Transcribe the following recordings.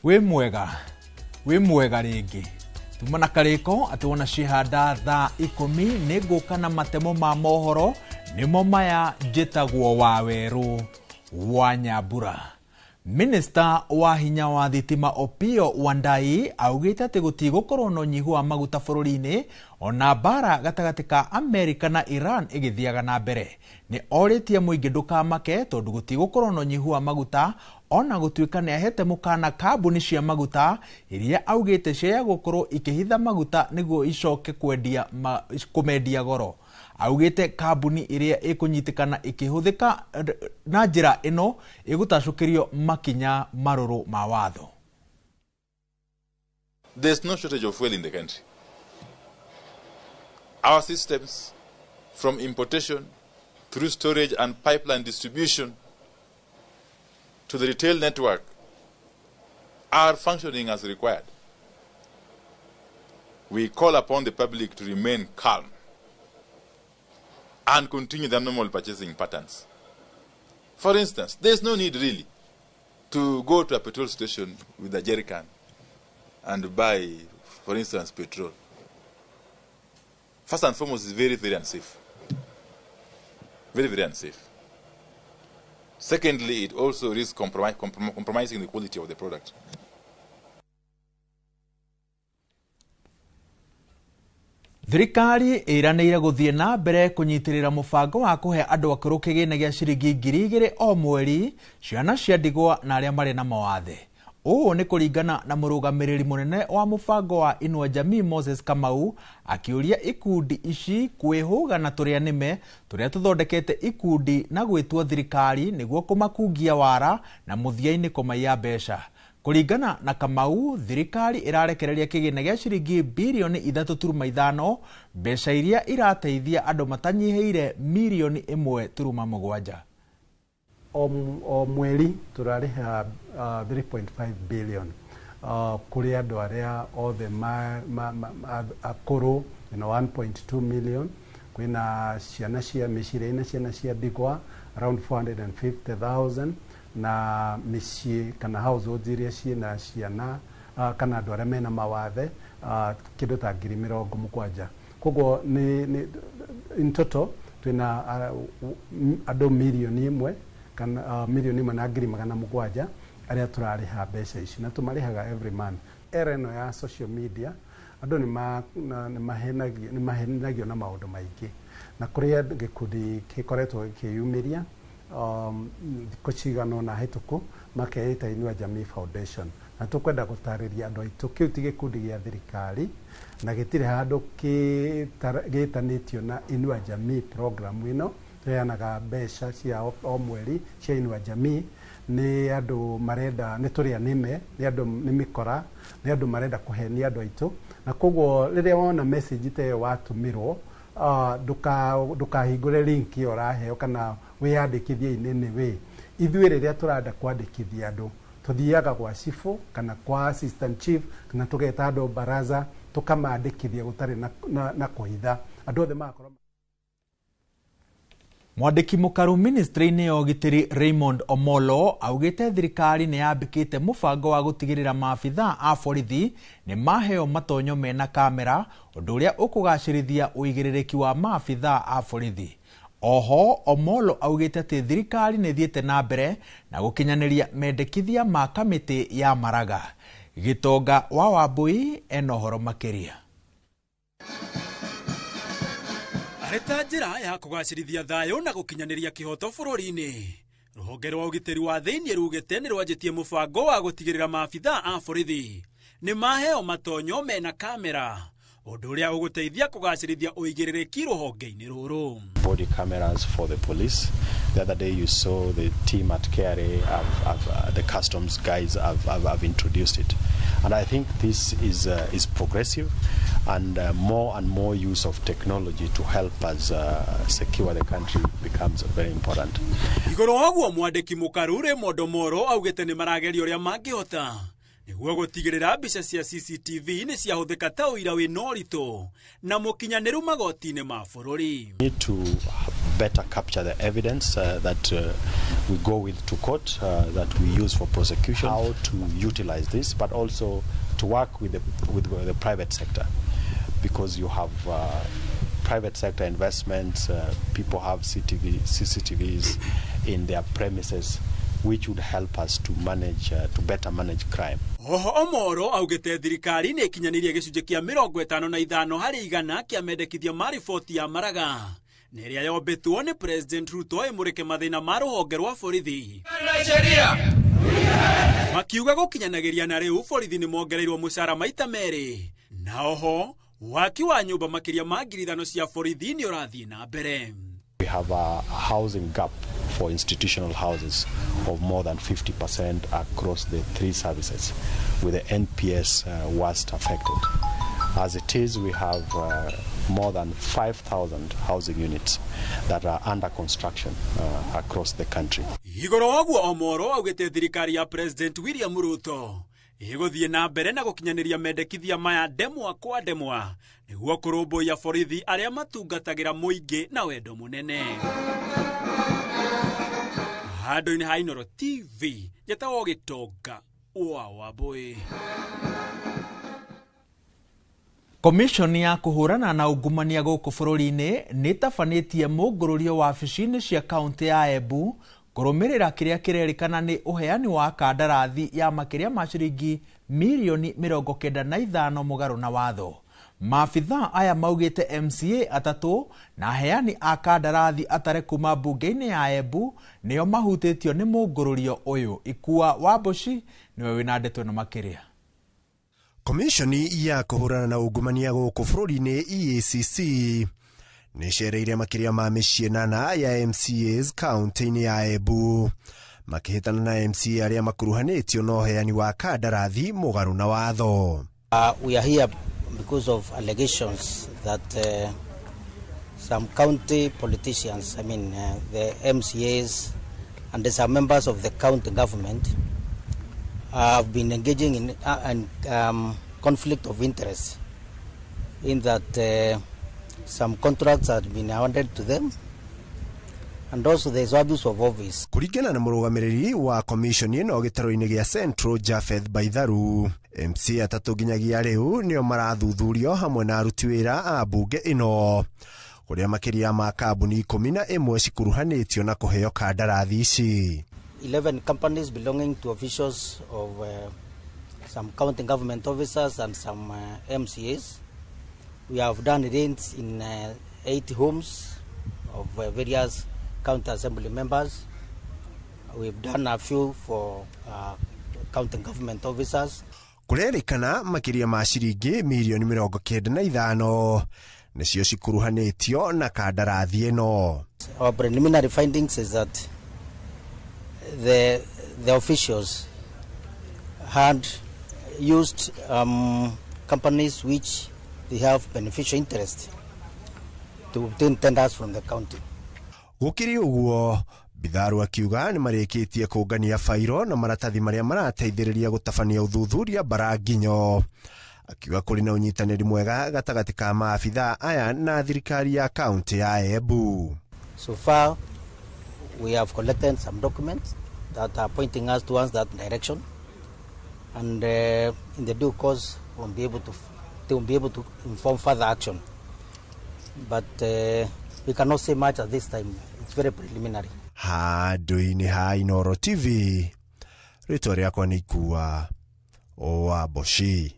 Wĩ mwega, wĩ mwega rĩngĩ. Tuma na karĩko atĩ wona ciĩhanda thaa 10 nĩ ngũka na matemo ma mohoro nĩmo maya njĩtagwo Wawerũ wa Nyambura. Minista wa hinya wa thitima Opiyo Wandayi augĩte atĩ gũtigũkorwo na ũnyihu wa maguta bũrũri-inĩ ona mbara gatagatĩ ka Amerika na Iran ĩgĩthiaga na mbere. Nĩ orĩtie mũingĩ ndũkamake tondũ gũtigũkorwo na ũnyihu wa maguta ona gũtuĩka nĩ ahete mũkana kambuni cia maguta iria augĩte ciaya gũkorwo ikĩhitha maguta nĩguo icoke kũmendia goro. Augĩte kambuni ĩrĩa ĩkũnyitĩkana ĩkĩhũthĩka na njĩra ĩno ĩgũtacũkĩrio makinya marũrũ ma watho. There's no shortage of fuel in the country. Our systems, from importation through storage and pipeline distribution to the retail network, are functioning as required. We call upon the public to remain calm and continue their normal purchasing patterns. For instance, there's no need really to go to a petrol station with a jerrycan and buy, for instance, petrol. First and foremost, it's very, very unsafe. Very, very unsafe. Secondly, it also risks compromising the quality of the product. Thirikari ĩranĩire gũthiĩ na mbere kũnyitĩrĩra mũbango wa kũhe andũ akũrũ kĩgĩna gĩa ciringi 2,000 o mweri, ciana cia ndigwa na arĩa marĩ na mawathe. Ũũ nĩ kũringana na mũrũgamĩrĩri mũnene wa mũbango wa Inua Jamii Moses Kamau akĩũria ikundi ici kwĩhũga na tũrĩa nĩme tũrĩa tũthondekete ikundi na gwĩtua thirikari nĩguo kũmakungia wara na mũthia-inĩ kũmaiya mbeca. Kũringana na Kamau, thirikari ĩrarekereria kĩgĩna gĩa ciringi birioni 3.5, mbeca iria irateithia andũ matanyihĩire mirioni 1.7. O mweri tũrarĩha 3.5 billion kũrĩ andũ arĩa othe akũrũ, 1.2 million, kwĩna ciana cia mĩciĩ ĩrĩa ĩna ciana cia ndigwa around 450,000, na mĩciĩ kana households iria ciĩna ciana kana andũ arĩa mena mawathe kĩndũ ta 70,000. Koguo nĩ in total twĩna andũ mirioni 1 kana 1,700,000 arĩa tũrarĩha mbeca ici na tũmarĩhaga every month. Era ĩno ya social media andũ nĩ mahenagio na maũndũ maingĩ, na kũrĩ gĩkundi gĩkoretwo gĩkĩyumĩria thikũ cigana ũna hĩtũku makeĩta Inua Jamii Foundation, na tũkwenda gũtarĩria andũ aitũ kĩu ti gĩkundi gĩa thirikari na gĩtirĩ handũ gĩtanĩtio na Inua Jamii program ĩno. Tũheanaga mbeca cia o mweri cia Inua Jamii nĩ andũ marenda, nĩ tũrĩa nĩme, nĩ andũ nĩ mĩkora, nĩ andũ marenda kũhenia andũ aitũ, na koguo rĩrĩa wona message ta ĩyo watũmĩrwo ndũkahingũre link ĩyo ũraheo kana wĩyandĩkithie in any way. Ithuĩ rĩrĩa tũrenda kwandĩkithia andũ tũthiaga gwa cibũ kana kwa assistant chief kana tũgeta andũ baraza tũkamandĩkithia gũtarĩ na kũhitha andũ othe magakorwo. Mwandĩki mũkaru ministry-inĩ ya ũgitĩri Raymond Omolo augĩte thirikari nĩ yambĩkĩte mũbango wa gũtigĩrĩra maabithaa a borithi nĩ maheo matonyo mena kamera, ũndũ ũrĩa ũkũgacĩrithia ũigĩrĩrĩki wa maabithaa a borithi. Oho Omolo augĩte atĩ thirikari nĩ ĩthiĩte na mbere na gũkinyanĩria mendekithia ma kamĩtĩ ya Maraga. Gĩtonga wa Wambui ena ũhoro makĩria. Arĩ ta njĩra ya kũgacĩrithia thayũ na gũkinyanĩria kĩhoto bũrũri-inĩ, rũhonge rwa ũgitĩri wa thĩinĩ rugĩte nĩ rwanjĩtie mũbango wa gũtigĩrĩra maabithaa a borithi nĩ maheo matonyo mena kamera, ũndũ ũrĩa ũgũteithia kũgacĩrithia ũigĩrĩrĩki rũhonge-inĩ rũrũ. Body cameras for the police. The other day you saw the team at KRA, the customs guys have introduced it. And I think this is progressive, and more and more use of technology to help us secure the country becomes very important. Igũrũ wa ũguo mwandĩki mũkaru Raymond Omolo augĩte nĩ marageria ũrĩa mangĩhota nĩguo gũtigĩrĩra mbica cia CCTV nĩ ciahũthĩka ta ũira wĩna ũritũ na mũkinyanĩru magoti-inĩ ma bũrũri. We need to better capture the evidence that we go with to court, that we use for prosecution, how to utilize this, but also to work with the private sector, because you have private sector investments, people have CCTVs in their premises, which would help us to manage, to better manage crime. Oho Omoro augite thirikari nĩ ĩkinyanĩirie gĩcunjĩ kĩa 55 harĩ igana kĩa mendekithia ma riboti ya Maraga na ĩrĩa yombĩtwo nĩ President Ruto ĩmũrĩke mathĩna ma rũhonge rwa borithi. Makiuga gũkinyanagĩria na rĩu borithi nĩ mongereirwo mũcara maita merĩ, na oho waki wa nyũmba makĩria ma 5,000 cia borithi nĩ ũrathiĩ na mbere. We have a housing gap for institutional houses of more than 50% across the three services, with the NPS worst affected. As it is, we have more than 5,000 housing units that are under construction across the country. Igoro waguo Omoro augite thirikari ya President William Ruto ĩgũthiĩ na mbere na gũkinyanĩria mendekithia maya ndemwa kwa ndemwa nĩguo kũrũmbũiya borithi arĩa matungatagĩra mũingĩ na wendo mũnene. Handũ-inĩ ha Inooro TV, njetagwo Gĩtonga wa Wambũi. Komishoni ya kũhũrana na ungumania gũkũ bũrũri-inĩ nĩ ĩtabanĩtie mũngũrũrio wabici-inĩ cia kaũntĩ ya Embu kũrũmĩrĩra kĩrĩa kĩrerĩkana nĩ ũheani wa kandarathi ya makĩria ma ciringi mirioni 95 mũgarũ na watho. Maabithaa aya maugĩte MCA atatũ na aheani a kandarathi atare kuma mbunge-inĩ ya Embu nĩo mahutĩtio nĩ mũngũrũrio ũyũ. Ikua Wambuci nĩwe wĩna ndeto ĩno makĩria. Komishoni ya kũhũrana na ungumania gũkũ bũrũri-inĩ EACC nĩ ĩcereire makĩria ma mĩciĩ 8 ya MCAs kaũntĩ-inĩ ya Embu makĩhĩtana na MCA arĩa makuruhanĩtio na ũheani wa kandarathi mũgarũ na watho. We are here because of allegations that some county politicians, the MCAs and some members of the county government have been engaging in conflict of interest, in that some contracts have been awarded to them, and also there is abuse of office. Kũringana na mũrũgamĩrĩri wa commission ĩno gĩtarũ-inĩ gĩa Central Japheth Baitharu, MC atatũ nginyagia rĩu nĩo marathuthurio hamwe na aruti wĩra a mbunge ĩno kũrĩa makĩria ma kambuni 11 cikuruhanĩtio na kũheo kandarathi ici. 11 companies belonging to officials of some county government officers and some MCAs. We have done raids in 8 homes of various county assembly members. We've done a few for county government officers. Kũrerĩkana makĩria ma ciringi mirioni 95 nĩcio cikuruhanĩtio na kandarathi ĩno. Our preliminary findings is that the officials had used companies which they have beneficial interest to obtain tenders from the county. Gũkĩrĩ ũguo, Bitharu akiuga nĩ marĩkĩtie kũngania fairo na maratathi marĩa marateithĩrĩria gũtabania ũthuthuria bara nginyo. Akiuga kũrĩ na ũnyitanĩri mwega gatagatĩ ka maabithaa aya na thirikari ya kaũntĩ ya Embu. So far we have collected some documents that are pointing us towards that direction, and in the due course we'll be able to they will be able to inform further action. But we cannot say much at this time. It's very preliminary. Handũ-inĩ ha Inooro TV, rĩtwa rĩakwa nĩ Ikua Wambuci.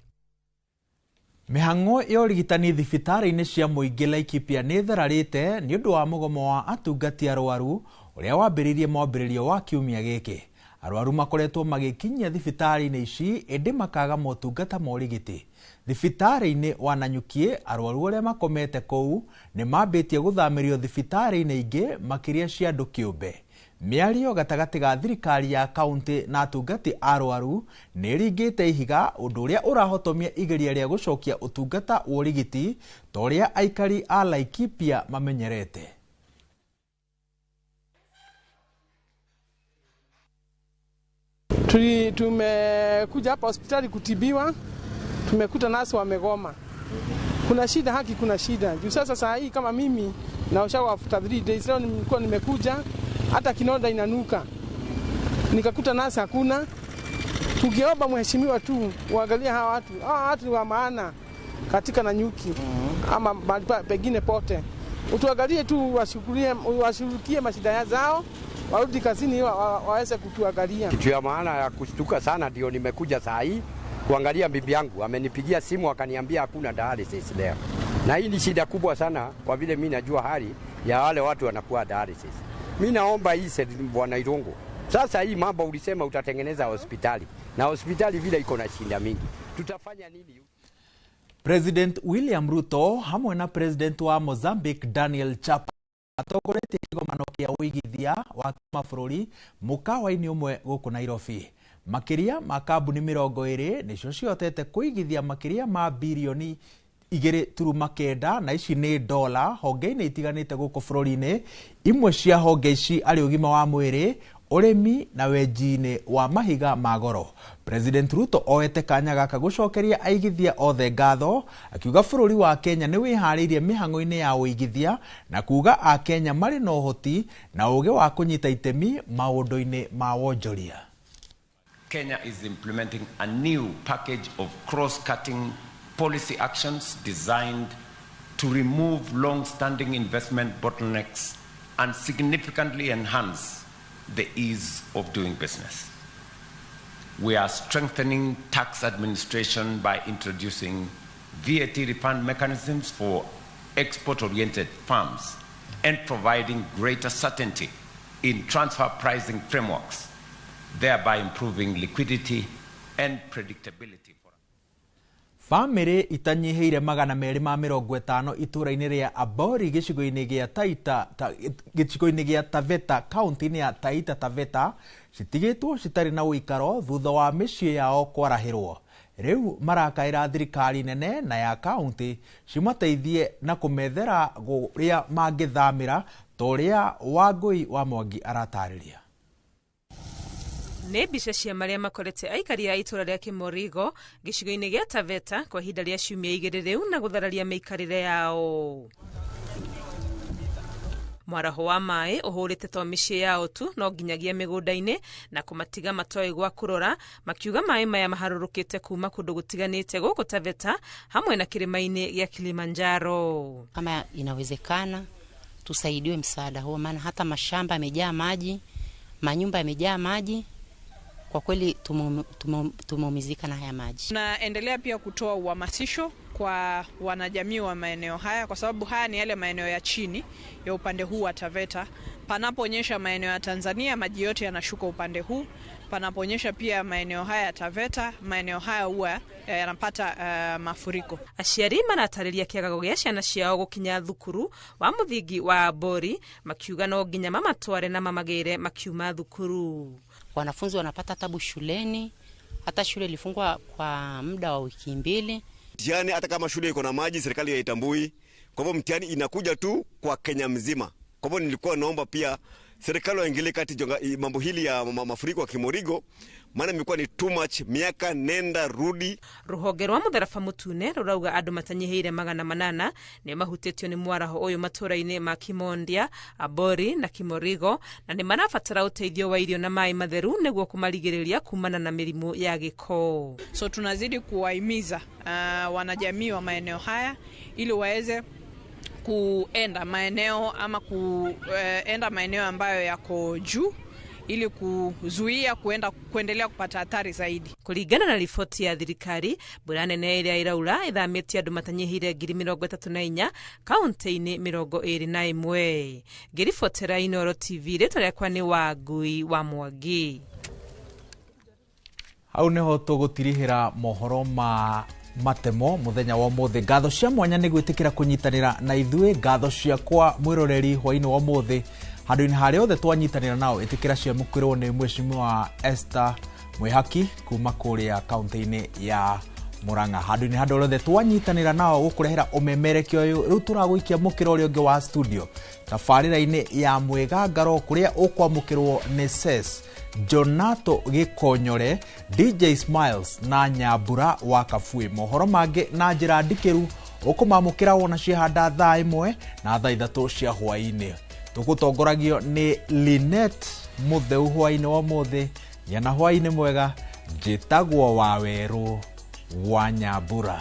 Mĩhang'o ya ũrigitani thibitarĩ-inĩ cia mũingĩ Laikipia nĩ ĩthararĩte nĩ ũndũ wa mũgomo wa atungati arwaru ũrĩa wambĩrĩirie mwambĩrĩrio wa kiumia gĩkĩ. Arwaru makoretwo magĩkinyia thibitarĩ-inĩ ici ĩndĩ makaga motungata ma ũrigiti. Thibitarĩ-inĩ wa Nanyuki arwaru arĩa makomete kũu nĩ mambĩtie gũthamĩrio thibitarĩ-inĩ ingĩ makĩria cia andũ kĩũmbe. Mĩario gatagatĩ ga thirikari ya kaũntĩ na atungati arwaru nĩ ĩringĩte ihiga, ũndũ ũrĩa ũrahotomia igeria rĩa gũcokia ũtungata wa ũrigiti ta ũrĩa aikari a Laikipia mamenyerete. Tumekuja hapa hospitali kutibiwa, tumekuta nasi wamegoma. Kuna shida haki, kuna shida juu sasa saa hii kama mimi naosha after 3 days, leo nilikuwa nimekuja hata kinonda inanuka, nikakuta nasi hakuna. Tukiomba mheshimiwa tu uangalie hawa watu, hawa watu ni wa maana katika Nanyuki ama mahali pengine pote, utuangalie tu, washughulikie mashida zao, warudi kazini waweze kutuangalia. Kitu ya maana ya kushtuka sana ndio nimekuja saa hii kuangalia bibi yangu, amenipigia simu akaniambia hakuna dialysis leo. Na hii ni shida kubwa sana kwa vile mimi najua hali ya wale watu wanakuwa dialysis. Mimi naomba hii Bwana Irungu. Sasa hii mambo ulisema utatengeneza hospitali, na hospitali vile iko na shida mingi. Tutafanya nini? President William Ruto hamwe na President wa Mozambique Daniel Chapo atongoretie kĩgomano kĩa ũigithia wa kĩmabũrũri mũkawa-inĩ ũmwe gũkũ Nairobi. Makĩria ma kambuni 20 nĩcio cihotete kũigithia makĩria ma birioni 2.9 na ici nĩ dola honge-inĩ itiganĩte gũkũ bũrũri-inĩ. Imwe cia honge ici arĩ ũgima wa mwĩrĩ, ũrĩmi na wenji-inĩ wa mahiga ma goro. President Ruto oete kanya gaka gũcokeria aigithia othe ngatho, akiuga bũrũri wa Kenya nĩ wĩharĩirie mĩhang'o-inĩ ya ũigithia na kuga Akenya marĩ na ũhoti na ũgĩ wa kũnyita itemi maũndũ-inĩ ma wonjoria. Kenya is implementing a new package of cross-cutting policy actions designed to remove long-standing investment bottlenecks and significantly enhance the ease of doing business. We are strengthening tax administration by introducing VAT refund mechanisms for export-oriented firms and providing greater certainty in transfer pricing frameworks, thereby improving liquidity and predictability. Bamĩrĩ itanyihĩire 250 itũũra-inĩ rĩa Abori gĩcigo-inĩ gĩa Taita gĩcigo-inĩ gĩa Taveta kaunti-inĩ ya Taita Taveta citigĩtwo citarĩ na ũikaro thutha wa mĩciĩ yao kwarahĩrwo. Rĩu marakaĩra thirikari nene na ya kaunti cimateithie na kũmethera kũrĩa mangĩthamĩra ta ũrĩa Wangũi wa Mwangi aratarĩria. Nĩ mbica cia marĩa makorete aikari a itũra rĩa Kĩmorigo gĩcigo-inĩ gĩa Taveta kwa ihinda rĩa ciumia 2 rĩu na gũthararia mĩikarĩre yao. Mwaraho wa maĩ ũhũrĩte to mĩciĩ yao tu no nginyagia mĩgũnda-inĩ na kũmatiga matoĩ gwa kũrora, makiuga maĩ maya maharũrũkĩte kuma kũndũ gũtiganĩte gũkũ Taveta hamwe na kĩrĩma-inĩ gĩa Kilimanjaro. Kama inawezekana tusaidiwe msaada huo, maana hata mashamba yamejaa maji, manyumba yamejaa maji. Kwa kweli tumeumizika na haya maji. Tunaendelea pia kutoa uhamasisho kwa wanajamii wa maeneo haya, kwa sababu haya ni yale maeneo ya chini ya upande huu wa Taveta. Panaponyesha maeneo ya Tanzania maji yote yanashuka upande huu. Panaponyesha pia maeneo haya ya Taveta, maeneo haya huwa yanapata mafuriko. Aciari maratarĩria kĩagago gĩa ciana ciao gũkinya thukuru wa mũthingi wa Abori, makiuga no nginya mamatware na mamagĩre makiuma thukuru. Wanafunzi wanapata tabu shuleni, hata shule ilifungwa kwa muda wa wiki 2. Mtihani hata kama shule iko na maji serikali haitambui. Kwa hivyo mtihani inakuja tu kwa Kenya mzima. Kwa hivyo nilikuwa naomba pia serikali waingilie kati mambo hili ya mafuriko ya Kimorigo, maana imekuwa ni too much, miaka nenda rudi. Ruhonge rwa Mũtharaba Mũtune rũrauga andũ matanyihĩire 800 nĩ mahutĩtio nĩ mwaraho ũyũ matũra-inĩ ma Kimondia, Abori na Kimorigo, na nĩ marabatara ũteithio wa irio na maĩ matheru nĩguo kũmarigĩrĩria kumana na mĩrimũ ya gĩko. So tunazidi kuwahimiza wanajamii wa maeneo haya ili waweze kuenda maeneo ama kuenda maeneo ambayo yako juu ili kuzuia kuendelea kupata hatari zaidi. Kulingana na riboti ya thirikari, mbura nene ĩrĩa ĩraura ĩthamĩtie andũ matanyihĩire 34,000 kaunti-inĩ 21. Ngĩribotera Inooro TV, rĩtwa rĩakwa nĩ Wangui wa Mwangi. Hau nĩho tũgũtirihĩra mohoro ma matemo muthenya wa umuthi. Ngatho cia mwanya nĩ gwĩtĩkĩra kũnyitanĩra na ithuĩ. Ngatho ciakwa mwĩroreri hwainĩ wa umuthi handũ-inĩ harĩa othe twanyitanĩra nao, ĩtĩkĩra ciamũkĩrwo nĩ mheshimiwa Esther Mwihaki kuma kũrĩa kaunti-inĩ ya Murang'a. Handũ-inĩ handũ othe twanyitanĩra nao gũkũrehera ũmemerekio ũyũ, rĩu tũragũikia mũkĩra ũrĩa ũngĩ wa studio tabarĩra-inĩ ya Mwĩgangaro kũrĩa ũkwamũkĩrwo nĩ Ses Jonato Gĩkonyore, DJ Smiles na Nyambura wa Kabui. Mohoro mangĩ na njĩra ndikĩru Ũkũmamũkĩra wona ciehanda thaa 1 na thaa 3 cia hwaĩ-inĩ. Tũgũtongoragio nĩ Linet Mũtheu hwaĩ-inĩ wa ũmũthĩ. Gĩa na hwaĩ-inĩ mwega. Njĩtagwo Wawerũ wa Nyambura.